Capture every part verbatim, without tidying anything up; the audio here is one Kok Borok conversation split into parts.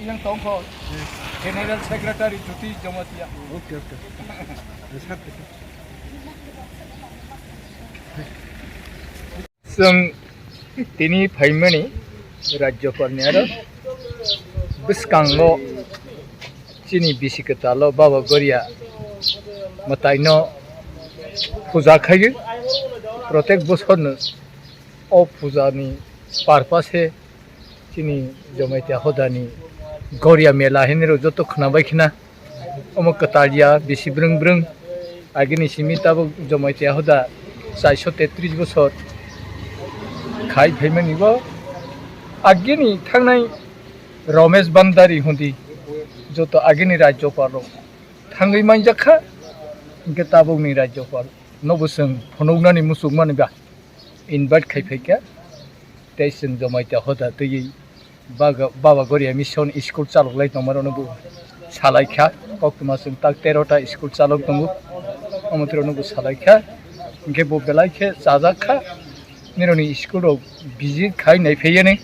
Yang tongkho General Secretary Jyoti Jamatia. Okay, okay. Chwng tini phaimani Rajyapalni aro bwskango chini bisi kwtalo Baba Goria mwtaino puja khaio. Protek bosorno o pujani purpose chini Jamatia hodani Goria mela hinwi rok joto khwnabai khna. Omo kwtal ya, bisi brwng brwng. Agini simi tabuk Jamatia hoda chaiso tetris bosor khai phaimani bo. Agini thangnai Romesh Bhandari hundi joto agini rajyopal rok thangwi manjak kha, hwnkhe tabukni rajyopal nobo chwng phunuknani muchungmani ba invite khai phaikha. Tei chwng Jamatia hoda twiwi Baga-, Baba Goria Mission School chaloklai tongmarokno bo salaikha, koktwma chwng tak tero ta school chalok tongo, omo twerokno bo salaikha, hwnkhe bo belai khe chajakkha, nirokni school rok visit khai naiphaiya ni,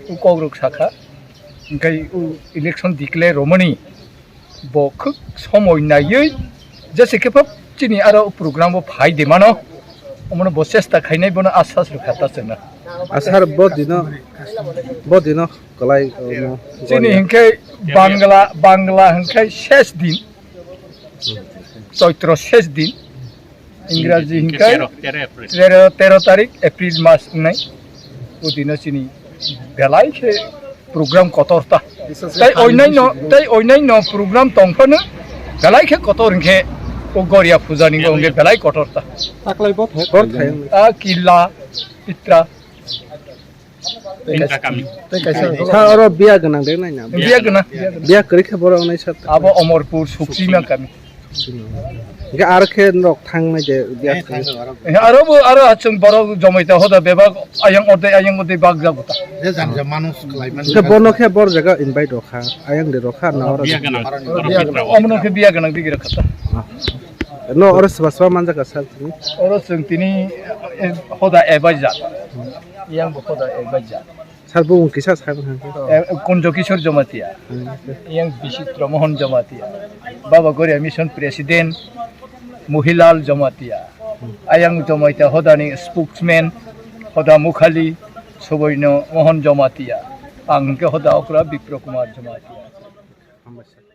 o kokrok sakha, hwnkhe o election declare romani. Bo khwk somoi naiwi jese khe phap chini aro program bo phai de mano. Omono bo chesta khainai bono asas rwkha ta chwngno. Asar bo dino, bo dino kwlai, omo, chini Goria hinkhe Bangla, Bangla hinkhe ses din, Choitro ses din. Ingraji hinkhe tero, tero April. Tero, tero tarik April mas wngnai. O dino chini belai khe program kotor ta. Tei oinaino, tei oinaino program tongphano belai khe kotor hinkhe o Goria puja ni hinkhe belai kotor ta. Taklai bo thai. Bor thai. A killa, pitra. Tei kaisa, tei kaisa. Sa oro biya gwnang de nai na. Biya gwnang, biya gwnang. Biya kwrwi khe borok nai sa. Abo Omorpur, Suksima kami. Hingke aro khe norok thang nai de biya kwrwi. Eh, aro bo, aro achung borok Jamatia hoda bebak ayang orde, ayang orde bak jago ta. Je jang jang manus khlai man. Hingke bono khe bor jaga invite rokha, ayang de rokha na oro. Biya gwnang. Oro biya gwnang. Omono khe biya gwnang digi rokha ta. No oro swa swa man jaga sal tini. Oro chwng tini, eh, hoda ebaja. Yang bo hoda ebaja. Sir, bumung kisa sai mangkha. Eh, Kunjo Kishore Jamatia. Hmm. Yang Bichitra Mohan Jamatia. Baba Goria Mission President Mohilal Jamatia. Ayang Jamatia hodani spokesman Hoda Mukhali Suboino Mohan Jamatia. Ang ke hoda okra Bipro Kumar Jamatia. Hambai sir.